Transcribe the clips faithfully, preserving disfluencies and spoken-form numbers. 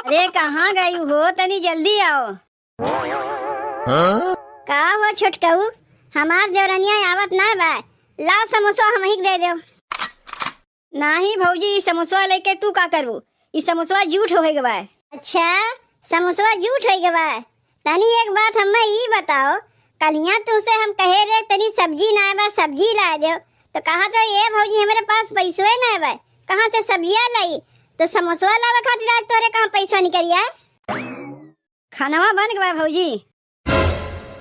अरे, कहाँ गई हो? तनी जल्दी आओ। हाँ? का हो छोटकऊ, हमार देवरनिया आवत ना बा, लाओ समोसा हमही के दे देव। नाही भौजी, ई समोसवा लेके तू का करबू? ई समोसवा जूठ होइ गवा है। अच्छा, समोसवा जूठ होइ गवा है। तनी एक बात हमें ई बताओ, कलिया तुमसे हम कहे रहे तनी सब्जी ना बा, सब्जी लाए देव, तो कहा तो ये भौजी हमरे पास पैसवे ना बा, कहाँ से सब्जिया लाई? तो समोसवा लावे खातिर आज तोरे कहाँ पैसा निकल आए? खानवा बन गवा भौजी।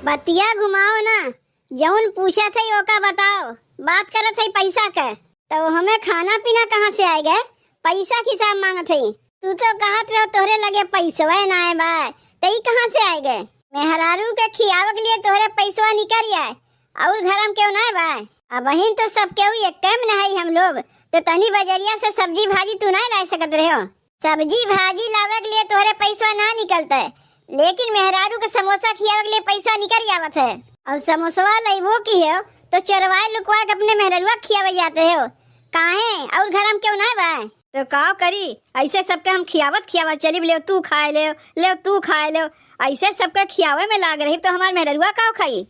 बतिया घुमाओ ना, जौन पूछत है ओका बताओ। बात करत है पैसा के, तो हमें खाना पीना कहाँ से आए गए? पैसा के हिसाब मांगत है। तू तो कहत रहो तोहरे लगे पैसवे ना आए बा, तो ई कहाँ से आए गए? मेहरारू के खियावे के लिए तोहरे पैसवा निकल आए, और घर में केहू ना बा? अबहिन तो सब केहू एक में न है हम लोग, तो तनी बजरिया से सब्जी भाजी तू ना ला सकत रहो? सब्जी भाजी लावे के लिए तोहरे पैसवा ना निकलता है, लेकिन मेहरारू के समोसा खियावे के लिए पैसवा निकल आवत है। और समोसवा लइबो की हो तो चोरवाए लुकवा के अपने मेहरारुआ खियावे जाते हो, काहे? और घर में केहू ना बा? तो का करी, ऐसे सबके हम खियावत खियावत चली, ले तू खाए ले, ले तू खाए ले, ऐसे सबके खियावे में लाग रही तो हमार मेहरारुआ का खाई?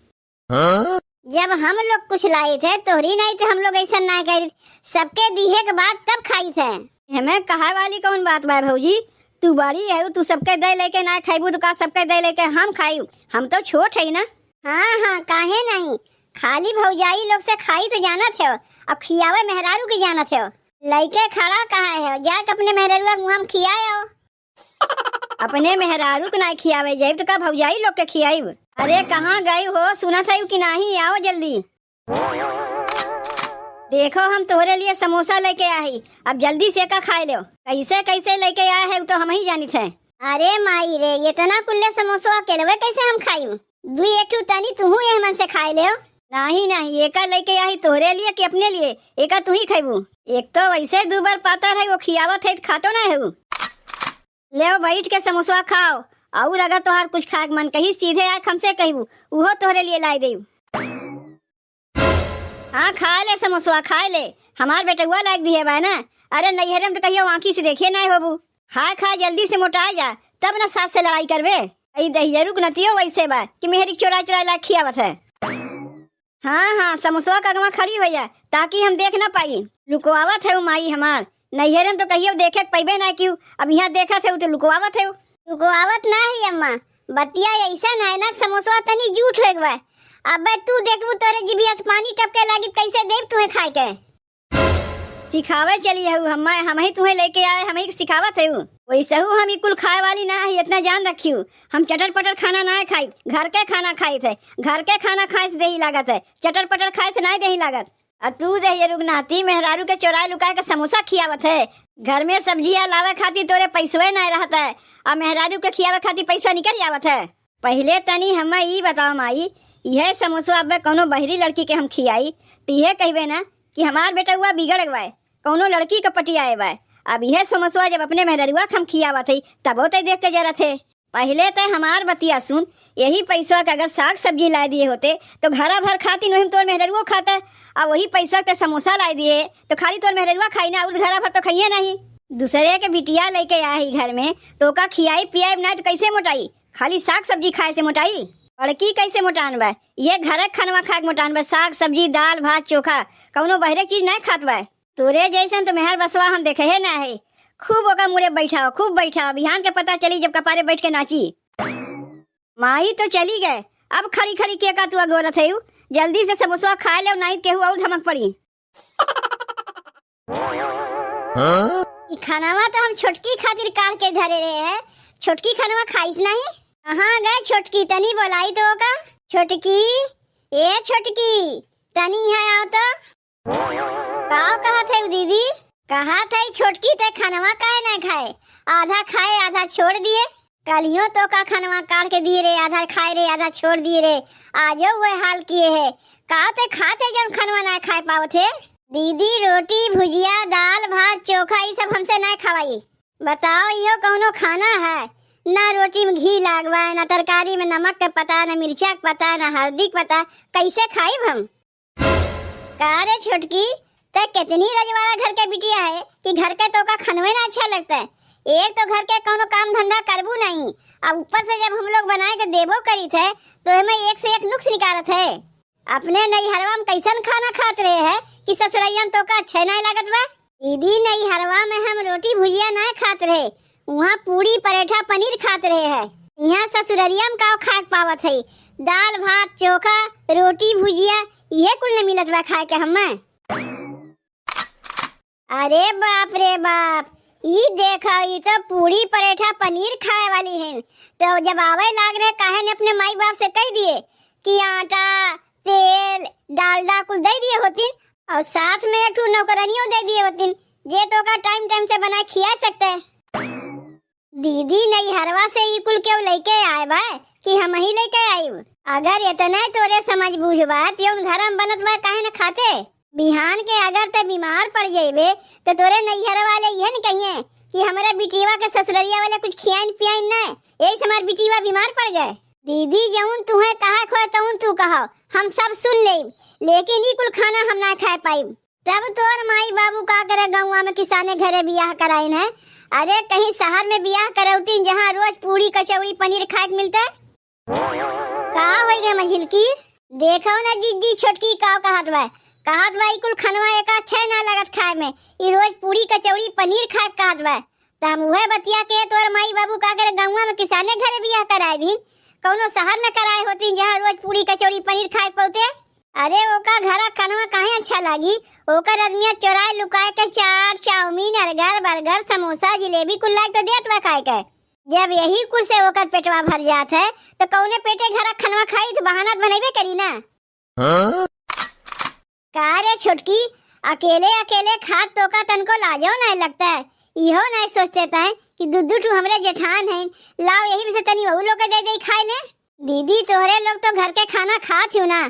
हाँ? जब हम लोग कुछ लाई थे, तोहरी नहीं थे, हम लोग ऐसा ना करी। सबके दिहे के बाद तब खाई थे। हमें कहे वाली कौन बात बा भौजी? तू बड़ी है, तू सबके दे लेके ना खाइबू तो का सबके दे लेके हम खाई? हम तो छोट है ना। हाँ, हाँ, काहे नहीं? खाली भौजाई लोग से खाई तो जानत हो, अब खियावे मेहरारू के जानत हो। लइके खड़ा कहाँ हो? जाके अपने मेहरारुआ के मुँह में खियाए हो। अपने मेहरारू के नाई खियावे जाइब, तो का भौजाई लोग के खियाइब? अरे, कहाँ गई हो? सुनत है कि नाही? आओ जल्दी। देखो, हम तोहरे लिए समोसा लेके आई, अब जल्दी से का खाए लो। कैसे कैसे लेके आए है, वो तो हम ही जानित है। अरे माई रे, इतना कुल्ले समोसा अकेलवे कैसे हम खाई? दुई एक ठू तनी तुहू एह मन से खाए ले। नाही, नाही, एका लेके आई तोहरे लिए कि अपने लिए? एका तू ही खइबू। एक तो वैसे दू बार पातर है, वो खियावत है, खातो ना है वो। लेव, बैठ के समोसवा खाओ, और अगर तोहार कुछ खाए के मन कही, सीधे आके हमसे कहबू, उहो तोहरे लिए लाए देब। हाँ, खाए ले समोसवा, खाए ले, हमार बेटउआ लायक दिहे बा ना। अरे, नैहरे में तो कहियो आँखी से देखे नाय होबू। खाए, खाए, जल्दी से मोटाए जा, तब ना सास से लड़ाई करबे। ई दहियरू के नतियो वैसे बा कि मेहरी के चोराए चोराए लाके खियावत है। हाँ, हाँ, समोसवा का अगवा खड़ी हो जा, ताकि हम देख ना पाई। लुकवावत है उ माई हमार, नैहरे में तो कहियो देखे के पैबे ना किहू, अब यहाँ देखत है उ तो लुकवावत है उ। लुकवावत ना है अम्मा, बतिया ऐसन है ना, समोसवा तनी जूठ हो गवा। अबे तू देखबू तोरे जिभिया से पानी टपके लागी, कैसे देब तुहे खाए के। सिखावे चली हऊ हम्मा, हमही तुहे लेके आए, हमही के सिखावत हऊ। वैसहू हम ई कुल खाए वाली ना है, इतना जान रखियो। हम चटर पटर खाना ना खाई, घर के खाना खाई थे। घर के खाना खाए से देही लागत है, चटर पटर खाए से ना देही लागत। आ तू दहियरू के नाती मेहरारू के चोराए लुकाए के समोसा खियावत है। घर में सब्जिया लावे खातिर तोरे पैसवे ना रहत है, आ मेहरारू के खियावे खातिर पैसा निकल आवत है। पहिले तनी हम्मे ई बताओ माई, इहे समोसवा अब्बे कौनो बहिरी लड़की के हम खियाई, त इहे कहबे ना कि हमार बेटउआ बिगड़ गवा है, कौनो लड़की के पटियाए बा। अब इहे समोसवा जब अपने मेहररुआ के हम खियावत हई, तबो ते देख के जरत है। पहिले ते हमार बतिया सुन, यही पैसवा के अगर साग सब्जी लाए दिए होते, तो घरा भर खातिन, वही में तोर मेहररुओ खाता, आ वही पैसवा के ते समोसा लाए दिए, तो खाली तोर मेहररुआ खाई ना, और घरा भर तो खाइए नहीं। दूसरे के बिटिया लेके आई घर में, तो ओका खियाई पियाई ना, तो कैसे मोटाई? खाली साग सब्जी खाए से मोटाई? बड़की कैसे मोटान बा? ये घर के खानवा खा के मोटान बा, साग सब्जी, दाल, भात, चोखा, कौनो बहरे चीज नहीं खात बा। तोरे जैसन तो मेहर बसवा हम देखे है ना है। खूब ओका मुड़े बैठाओ, खूब बैठाओ, बिहान के पता चली जब कपारे बैठ के नाची। माई तो चली गए, अब खड़ी खड़ी के का तू अगोरत है? जल्दी से समोसवा खा ले, नहीं केहू और धमक पड़ी। हाँ? ई खानावा तो हम छोटकी खातिर काढ़ के धरे रहे हैं। छोटकी खानावा खाइस नहीं? कहाँ गए छोटकी? तनी बोलाई तो ओका। छोटकी, ए छोटकी, तनी यहाँ आओ तो। का कहत है दीदी? कहत है छोटकी ते खानावा काहे नहीं खाए? आधा खाए, आधा छोड़ दिए। कलियो तो का खनवा काढ़ के दिए रे, आधा खाए रे, आधा छोड़ दिए रे। आजो वह हाल किए है। का ते खाते जौन खनवा ना खाए पावत है? दीदी, रोटी, भुजिया, दाल, भात, चोखा, ई सब हमसे ना खवाई। बताओ, इहो कौनो खाना है? ना रोटी में घी लागवा है, ना तरकारी में नमक के पता, ना मिर्चा के पता, ना हल्दी के पता। कैसे खाइब हम? का रे छोटकी, ते कितनी रजवाड़ा घर के बिटिया है कि घर के तोका खनवे ना अच्छा लगता है। एक तो घर के कौनो काम धंधा करबू नहीं, अब ऊपर से जब हम लोग बनाए के देबो करीत है, तो एमे एक से एक नुक्स निकारत है। अपने नैहरवा में कैसन खाना खात रहे है कि ससुरैया में तोका अच्छे नहीं लागत बा? दीदी, नैहरवा में हम रोटी भुजिया नहीं खात रहे, वहाँ पूड़ी परेठा पनीर खात रहे है। यहाँ ससुररिया में का खाए के पावत है? दाल भात चोखा, रोटी भुजिया, इहे कुल न मिलत बा खाए के हमें। अरे बाप रे बाप, ई देखा, ई तो पूड़ी परेठा पनीर खाए वाली हैं। तो जब आवे लाग रहे, काहे ने अपने माई बाप से कह दिए कि आटा, तेल, डालडा कुल दे दिए होतिन, और साथ में एक ठो नौकरनियो दे दिए होतिन, जे तोका टाइम टाइम से बनाए खिया सकते। दीदी, नैहरवा से ई कुल केहू लेके आए बा कि हम ही लेके आइब? अगर इतने तोरे समझ बूझ बा, त जौन घर में बनत बा, काहे न खाते? बिहान के अगर ते बीमार पड़ जइबे, त तोरे नैहर वाले इहे न कहिए कि हमरे बिटिया के ससुररिया वाले कुछ खियाइन पियाइन न, यही से हमार बिटिया बीमार पड़ गए। दीदी, जौन तुहे कहे खोए तौन तू कहो, हम सब सुन लेब, लेकिन ई कुल खाना हम ना खाए पाइब। तब तोर माई बाबू का करे गौवा में किसाने घरे बियाह कराइन है? अरे, कहीं शहर में बियाह करौतीन, जहाँ रोज पूड़ी कचौड़ी पनीर खाए के मिलते। का होई गे मझिलकी? देखो ना जिज्जी, छोटकी का कहत बा, कहत बा ई कुल खनवा एका अच्छे ना लगत खाए में, ई रोज पूड़ी कचौड़ी पनीर खाए के कहत बा। त हम उहे बतिया के तोर माई बाबू का करे गौवा में किसाने घरे बियाह कराए दीन, कौनो शहर में कराए होतीन, जहाँ रोज पूड़ी कचौड़ी पनीर खाए पौते। अरे, ओका घरा खनवा काहे अच्छा लागी? ओकर आदमिया चोराए लुकाए के चाट, चाउमीन, अर्गर, बर्गर, समोसा, जिलेबी कुल लाए के तो देत बा खाए के। जब यही कुल से ओकर पेटवा भर जात है, तो कौने पेटे घरा खनवा खाई, तो बहाना तो बनइबे करी ना। हाँ? का रे छोटकी, अकेले अकेले खात तोका तनको लाजो नहीं लगता है? इहो नहीं सोचते तय कि दू दू ठू हमरे जेठान हैं, लाओ यही में से तनी वहू लोग के दे दे खाए ले। दीदी, तोहरे लोग तो घर के खाना खात हियो ना,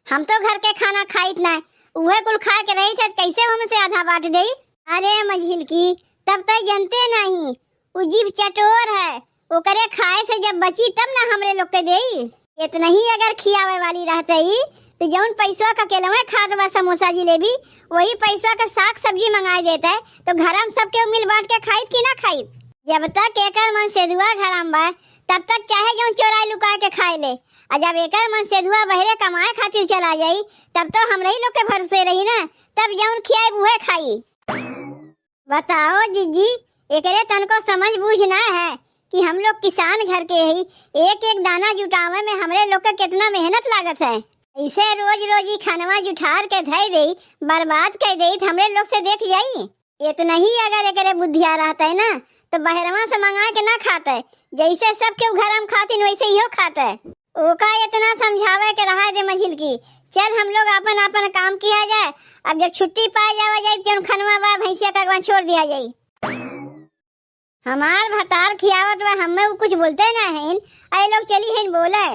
हम तो घर के खाना खाइत ना, उहे कुल खाए के रही थे, कैसे हमसे आधा बांट देई? अरे मझिलकी, तब तो जनते नहीं, उ जीभ चटोर है, ओकरे खाए से जब बची तब ना हमरे लोग के देई। इतना ही अगर खियावे वाली रहते ही, तो जौन पैसवा का केलवे खात बा समोसा जिलेबी, वही पैसवा का साग सब्जी मंगाए देते, तो घर में सबके मिल बांट के खाइत कि ना खाइत? जब तक एकर मन सेधुआ घर में बा, तब तक चाहे जौन चोराए लुकाए के खाए ले, आ जब एकर मन सेधुआ बहरे कमाए खातिर चला जाई, तब तो हमरे ही लोग के भरोसे रही ना, तब जौन खियाई उहे खाई। बताओ जिज्जी, एकरे तनको समझ बूझ ना है कि हम लोग किसान घर के हई, एक एक दाना जुटावे में हमरे लोग के कितना मेहनत लागत है। ऐसे रोज रोज ई खनवा जुठार के धई देई, बर्बाद कर देई, त हमरे लोग से देख जाई। इतना ही अगर एकरे बुद्धिया रहते ना, तो बहरवा से मंगा के ना खाते, जैसे सब केहू घर में खातिन वैसे इहो खाते। ओका इतना समझावे के रहा दे मझिलकी, चल हम लोग आपन आपन काम किया जाए। अब जब छुट्टी पाए जावा जाए, जौन खनवा बा भैंसिया का अगवा छोड़ दिया जाई। हमार भतार खियावत बा, हमें उ कुछ बोलते ना हैं, ऐ लोग चली हैं बोले।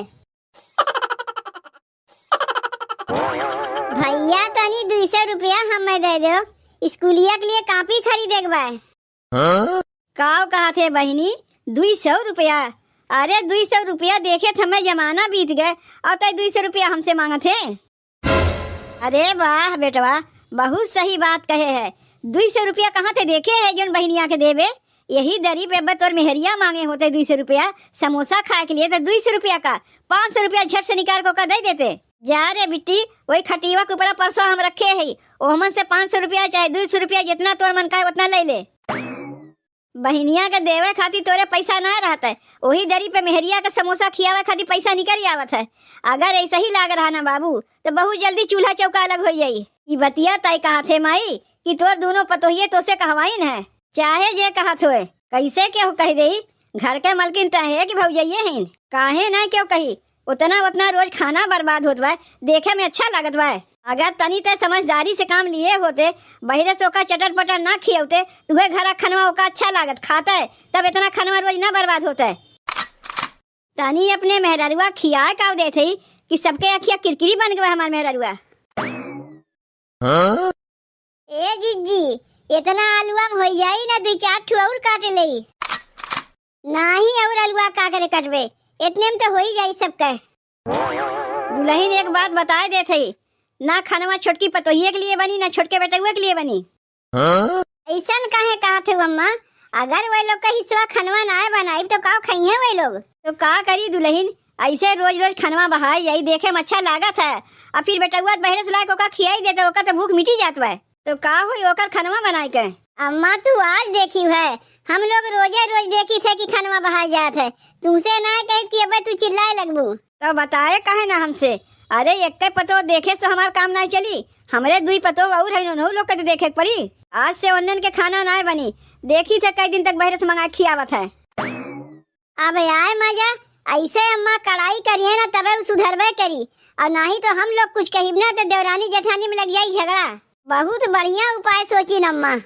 भैया तनी दुई सौ रुपया हमें दे दो, स्कूलिया के लिए कॉपी खरीदे के बा। हाँ? काव कहत है बहिनी, दुई सौ रुपया? अरे दुई सौ रुपया देखे त हमें जमाना बीत गए, और तय दुई सौ रुपया हमसे मांगत है। अरे वाह बेटवा, बहुत सही बात कहे है। दुई सौ रुपया कहाँ थे देखे है जौन बहिनिया के देबे? यही दरी पे अब्बे तोर मेहरिया मांगे होते दुई सौ रुपया समोसा खाए के लिए, तो दुई सौ रुपया का पाँच सौ रुपया झट से निकाल के ओका दे देते। जा रे बिट्टी, वही खटिया के ऊपर परसों हम रखे है, ओहमन से पाँच सौ रुपया चाहे दुई सौ रुपया जितना तोर मन का है उतना ले ले। बहिनिया के देवे खातिर तोरे पैसा ना रहत है, वही दरी पे मेहरिया के समोसा खियावे खातिर पैसा निकल आवत है। अगर ऐसा ही लाग रहा ना बाबू, तो बहुत जल्दी चूल्हा चौका अलग हो जाई। ई बतिया तय कहत है माई कि तोर दोनों पतोहिए तोसे कहवाइन है, चाहे जे कहत होए, कैसे केहू कह देई, घर के मलकिन तय है कि भौजइये हैं, काहे ना केहू कही, उतना उतना रोज खाना बर्बाद होत बा, देखे में अच्छा लागत बा। अगर तनी ते समझदारी से काम लिए होते, बहिरे से ओका चटर पटर ना खियौते, तुहे घर खनवा ओका अच्छा लागत खाते, तब इतना खनवा रोज ना बर्बाद होते। तनी अपने मेहरारुआ खियाए काव देत हई कि सबके अखिया किरकिरी बन गवा हमार मेहरारुआ। हाँ? ए जिज्जी, इतना आलुआ में होई जाई ना, दुई चार ठो और काट लेई। नाही और आलुआ का करे कटबे, इतने में तो होई जाई सबके। दुलहिन एक बात बताए देत हई, ना खनवा छोटकी पतोहिए के लिए बनी, ना छोटके बेटउए के लिए बनी। हाँ? ऐसन काहे कहत हो अम्मा? अगर वे लोग का हिस्सा खनवा नाय बनाइब तो का खइहें वे लोग? तो का करी दुलहिन, ऐसे रोज रोज खनवा बहाई जाई, देखे में अच्छा लागत है। अब फिर बेटउआ बहरे से लाइके ओका खियाई दे तो ओका तो भूख मिटी जात बा। तो का होई ओकर खनवा बनाई के? अम्मा, तू आज देखी है, हम लोग रोजे रोज देखी थे कि खनवा बहाई जात है। तुमसे ना कहित कि अबे तू चिल्लाए लगबू। तो बताए काहे ना हमसे? अरे, एक्के पतोह देखे से तो हमार काम ना चली, हमरे दुई पतोह और है, उन्हों लोग के तो देखे के पड़ी। आज से उन्हन के खाना ना बनी, देखी थे कई दिन तक बहरे से मंगा खियावत है। अब आए मजा, ऐसे अम्मा कड़ाई करिए ना तबे उ सुधरबे करी, और नाही तो हम लोग कुछ कहिब ना तो देवरानी जेठानी में लग जाई झगड़ा। बहुत बढ़िया उपाय सोची न अम्मा।